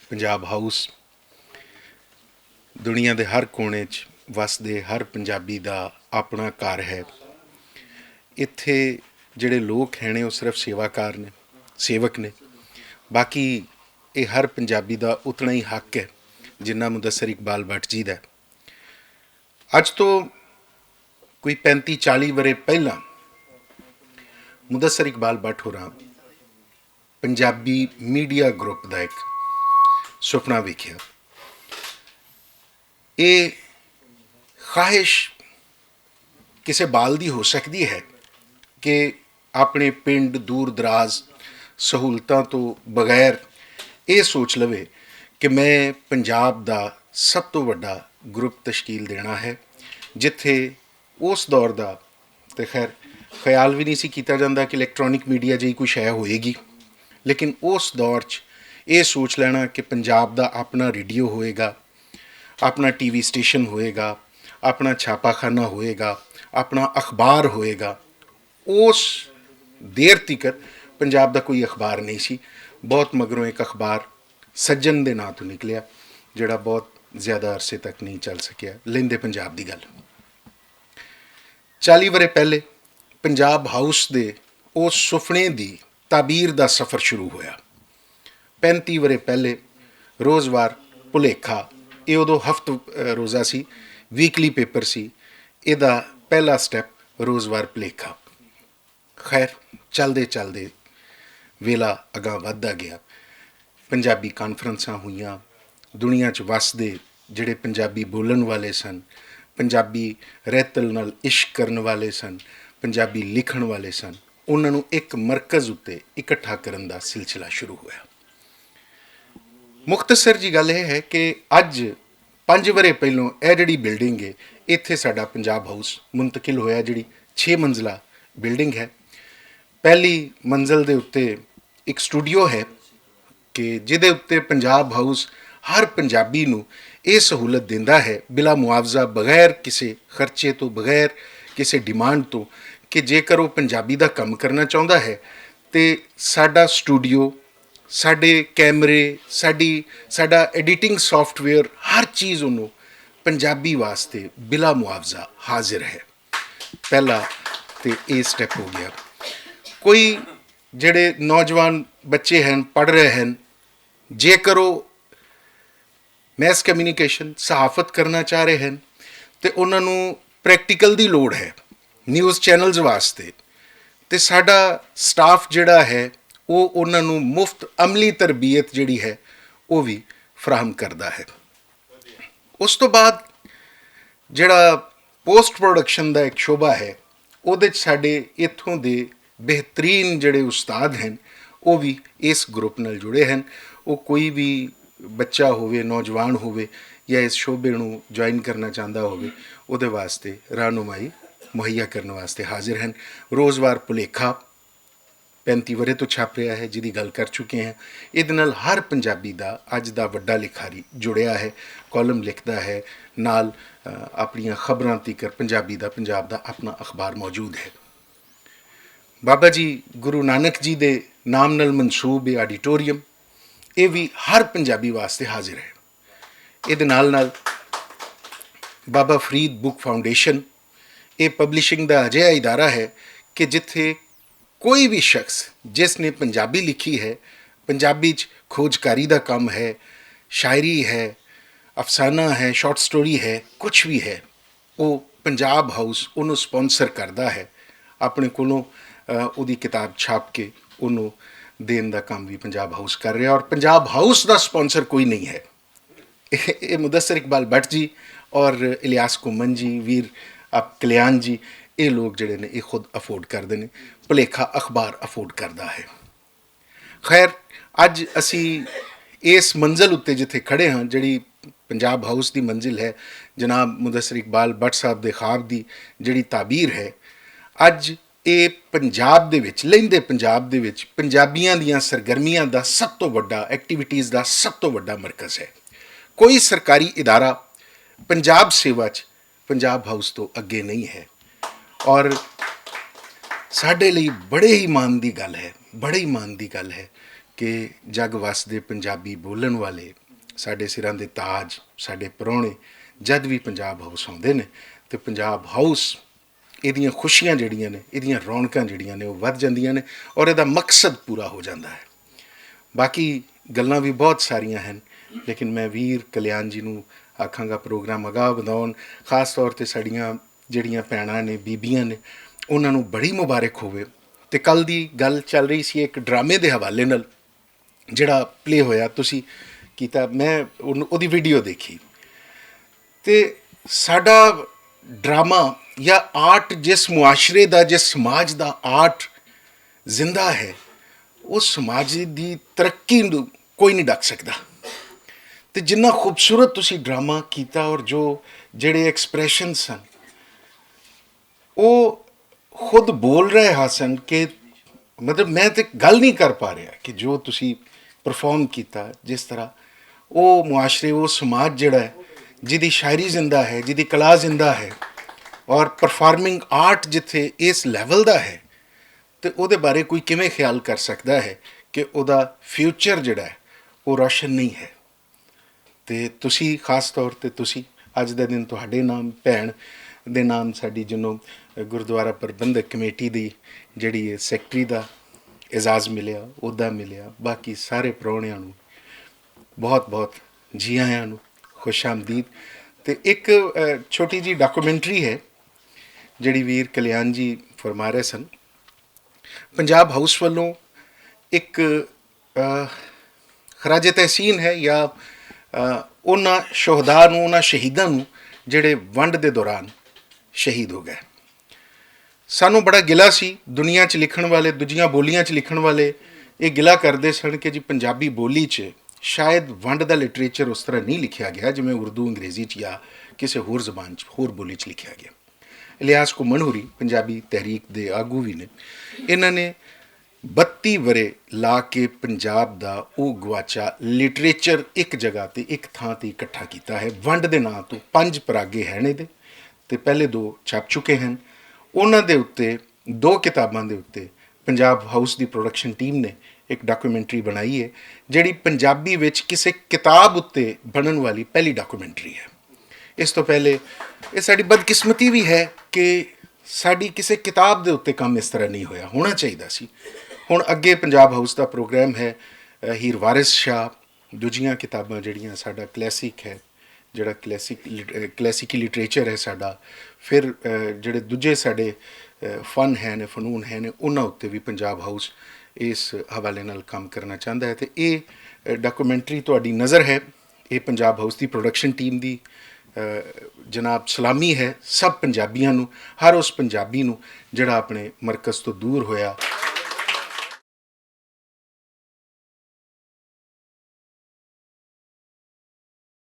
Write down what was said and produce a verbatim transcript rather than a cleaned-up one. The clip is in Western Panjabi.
پنجاب ہاؤس دنیا دے ہر کونے چ وسدے ہر پنجابی دا اپنا گھر ہے۔ اتھے جڑے لوگ ہیں نے، وہ صرف سیوا کار نے، سیوک نے۔ باقی یہ ہر پنجابی دا اتنا ہی حق ہے جنہ مدثر اقبال بٹ جی دا ہے۔ اج تو کوئی پینتی چالی ورے پہلاں مدثر اقبال بٹ ہوراں پنجابی میڈیا گروپ دا ایک سپنا ویکھیا۔ یہ خواہش کسے بال دی ہو سکدی ہے کہ اپنے پنڈ دور دراز سہولتاں توں بغیر ایہہ سوچ لوے کہ میں پنجاب دا سب توں وڈا گروپ تشکیل دینا ہے، جتھے اس دور دا تے خیر خیال وی نئیں سی کیتا جاندا کہ الیکٹرانک میڈیا جئی کوئی شے ہوئے گی۔ لیکن اس دور چ ایہہ سوچ لینا کہ پنجاب دا اپنا ریڈیو ہوئے گا، اپنا ٹی وی سٹیشن ہوئے گا، اپنا چھاپا خانہ ہوئے گا، اپنا اخبار ہوئے گا، اس دیر تیکر پنجاب دا کوئی اخبار نئیں سی۔ بہت مگروں ایک اخبار سجن دے ناں توں نکلیا، جڑا بہت زیادہ عرصے تک نئیں چل سکیا۔ لیندے پنجاب دی گل، چالی ورے پہلے پنجاب ہاؤس دے او سفنے دی تعبیر دا سفر شروع ہویا۔ پینتی ورے پہلے روزوار پلیکھا، ایہہ ادو ہفت روزہ سی، ویکلی پیپر سی۔ ایہدا پہلا سٹیپ روزوار پلیکھا۔ خیر، چلدے چلدے ویلا اگاں ودھدا گیا۔ پنجابی کانفرنساں ہوئیاں، دنیا چ وسدے جڑے پنجابی بولن والے سن، پنجابی رہتل نال عشق کرن والے سن، پنجابی لکھن والے سن، انہاں نوں اک مرکز اتے اکٹھا کرن دا سلسلہ شروع ہویا۔ مختصر جی گل ایہہ ہے کہ اج پنج ورے پہلوں ایہہ جڑی بلڈنگ ہے، ایتھے ساڈا پنجاب ہاؤس منتقل ہویا، جڑی چھ منزلہ بلڈنگ ہے۔ پہلی منزل دے اتے اک سٹوڈیو ہے کہ جدے اتے پنجاب ہاؤس ہر پنجابی نوں ایہہ سہولت دیندا ہے، بلا معاوضہ، بغیر کسے خرچے توں، بغیر کسے ڈیمانڈ توں، کہ جیکر وہ پنجابی دا کم کرنا چاہندا ہے تے ساڈا سٹوڈیو، ساڈے کیمرے، ساڈی ساڈا ایڈیٹنگ سافٹ ویئر، ہر چیز انہوں پنجابی واسطے بلا معاوضہ حاضر ہے۔ پہلا تے ایہہ سٹیپ ہو گیا۔ کوئی جڑے نوجوان بچے ہیں، پڑھ رہے ہیں، جیکر وہ میس کمیونیکیشن، صحافت کرنا چاہ رہے ہیں تے انہاں نوں پریکٹیکل دی لوڑ ہے نیوز چینلز واسطے، تے ساڈا سٹاف جڑا ہے، وہ انہاں نوں مفت عملی تربیت جڑی ہے، وہ بھی فراہم کردا ہے۔ اس توں بعد جڑا پوسٹ پروڈکشن دا ایک شعبہ ہے، اودے چ ساڈے اتھوں دے بہترین جڑے استاد ہیں، وہ بھی اس گروپ نال جڑے ہیں۔ وہ کوئی بھی بچہ ہووے، نوجوان ہووے، یا اس شعبے نوں جوائن کرنا چاہندا ہووے، اودے واسطے رہنمائی مہیا کرن واسطے حاضر ہیں۔ روزوار پلیکھا پینتی ورے توں چھپ رہیا ہے، جدی گل کر چکے ہیں۔ ایہدے نال ہر پنجابی دا اج دا وڈا لکھاری جڑیا ہے، کالم لکھدا ہے، نال اپنیاں خبراں تیکر پنجابی دا، پنجاب دا اپنا اخبار موجود ہے۔ بابا جی گرو نانک جی دے نام نال منسوب ایہہ آڈیٹوریم، ایہہ وی ہر پنجابی واسطے حاضر ہے۔ ایہدے نال نال بابا فرید بک فاؤنڈیشن، ایہہ پبلشنگ دا اجہا ادارہ ہے کہ جتھے کوئی وی شخص جس نے پنجابی لکھی ہے، پنجابی چ کھوجکاری دا کم ہے، شاعری ہے، افسانہ ہے، شارٹ سٹوری ہے، کچھ وی ہے، وہ پنجاب ہاؤس انہوں سپانسر کردا ہے۔ اپنے کولوں اودی کتاب چھاپ کے انہوں دین دا کم وی پنجاب ہاؤس کر رہیا، اور پنجاب ہاؤس دا سپانسر کوئی نہیں ہے۔ اے مدثر اقبال بٹ جی اور الیاس کومن جی، ویر آپ کلیان جی، اے لوگ جڑے نے اے خود افورڈ کردے نے، پلیکھا اخبار افورڈ کردا ہے۔ خیر، اج اسی اس منزل اتے جتھے کھڑے ہاں، جڑی پنجاب ہاؤس دی منزل ہے، جناب مدثر اقبال بٹ صاحب دے خواب دی جڑی تعبیر ہے، اج اے پنجاب دے وچ، لیندے پنجاب دے وچ پنجابیاں دیاں سرگرمیاں دا سب توں وڈا، ایکٹیویٹیز دا سب توں وڈا مرکز ہے۔ کوئی سرکاری ادارہ پنجاب سیوا چ پنجاب ہاؤس توں اگے نہیں ہے۔ اور ساڈے لئی بڑے ہی مان دی گل ہے، بڑے ہی مان دی گل ہے کہ جگ وس دے پنجابی بولن والے، ساڈے سراں دے تاج، ساڈے پراہنے، جد وی پنجاب ہاؤس آوندے نے، تے پنجاب ہاؤس ایہدیاں خوشیاں جیہڑیاں نے، ایہدیں رونقاں جیہڑیاں نے او ودھ جاندیاں نے، اور ایہدا مقصد پورا ہو جاندا ہے۔ باقی گلاں وی بہت ساریاں ہن، لیکن میں ویر کلیان جی نوں آکھاں گا پروگرام اگاں ودھاؤن، خاص طور تے ساڈیاں جیہڑیاں بھیناں نے، بیبیاں نے، انہاں نوں بڑی مبارک ہووے۔ تے کل دی گل چل رہی سی ایک ڈرامے دے حوالے نال، جیہڑا پلے ہویا، تسی کیتا، میں اوہدی ویڈیو دیکھی۔ تے ساڈا ڈرامہ یا آرٹ، جس معاشرے دا، جس سماج دا آرٹ زندہ ہے، اس سماج دی ترقی نوں کوئی نہیں ڈک سکدا۔ تے جنہاں خوبصورت تسی ڈرامہ کیتا اور جو جیہڑے ایکسپریشن سن، او خود بول رہے ہاسن کہ، مطلب، میں تے گل نہیں کر پا رہا کہ جو تسی پرفارم کیتا، جس طرح او معاشرے، او سماج جیہڑا ہے، جدی شاعری زندہ ہے، جدی کلا زندہ ہے، اور پرفارمنگ آرٹ جتھے اس لیول دا ہے، تے اوہدے بارے کوئی کیویں خیال کر سکدا ہے کہ اوہدا فیوچر جیہڑا ہے، او روشن نہیں ہے؟ تے تسی، خاص طور تے تسی، اج دے دن تہاڈے نام، بھین دے نام، ساڈی جنوں گردوارہ پربندک کمیٹی دی جیہڑی ہے سیکرٹری دا اعزاز ملیا، عہدہ ملیا، باقی سارے پراہنیاں نوں بہت بہت جی آیاں نوں، خوش آمدید۔ تے ایک چھوٹی جی ڈاکومنٹری ہے جیہڑی ویر کلیان جی فرما رہے سن، پنجاب ہاؤس ولوں ایک خراج تحسین ہے یا انہاں شہداء نوں، انہاں شہیداں نوں، جیہڑے ونڈ دے دوران شہید ہو گئے۔ سانوں بڑا گلا سی، دنیا چ لکھن والے، دوجیاں بولیاں چ لکھن والے ایہہ گلا کردے سن کہ جی پنجابی بولی چ شاید ونڈ دا لٹریچر اس طرح نہیں لکھیا گیا جیویں اردو، انگریزی چ یا کسے ہور زبان چ، ہور بولی چ لکھیا گیا۔ الیاس کو منہوری پنجابی تحریک دے آگو وی نے، انہاں نے بتی ورے لا کے پنجاب دا او گواچا لٹریچر اک جگہ تے اک تھاں تے اکٹھا کیتا ہے۔ ونڈ دے ناں توں پنج پراگے ہین ایہدے، تے پہلے دو چھپ چکے ہن۔ انہاں دے اتے، دو کتاباں دے اتے پنجاب ہاؤس دی پروڈکشن ٹیم نے اک ڈاکومنٹری بنائی ہے، جیہڑی پنجابی وچ کسے کتاب اتے بنن والی پہلی ڈاکومنٹری ہے۔ اس توں پہلے ایہہ ساڈی بدقسمتی وی ہے کہ ساڈی کسے کتاب دے اتے کم اس طرح نہیں ہویا، ہونا چاہیدا سی۔ ہن اگے پنجاب ہاؤس دا پروگرام ہے، ہیر وارث شاہ، دوجیاں کتاباں جیہڑیاں ساڈا کلاسک ہے، جیہڑا کلاسک، کلاسیکی لٹریچر ہے ساڈا، فیر جیہڑے دوجے ساڈے فن ہے نے، فنون ہے نے، انہاں اتے وی پنجاب ہاؤس اس حوالے نال کم کرنا چاہندا ہے۔ تے ایہہ ڈاکومنٹری تہاڈی نظر ہے، ایہہ پنجاب ہاؤس دی پروڈکشن ٹیم دی جناب سلامی ہے سب پنجابیاں نوں، ہر اس پنجابی نوں جیہڑا اپنے مرکز توں دور ہویا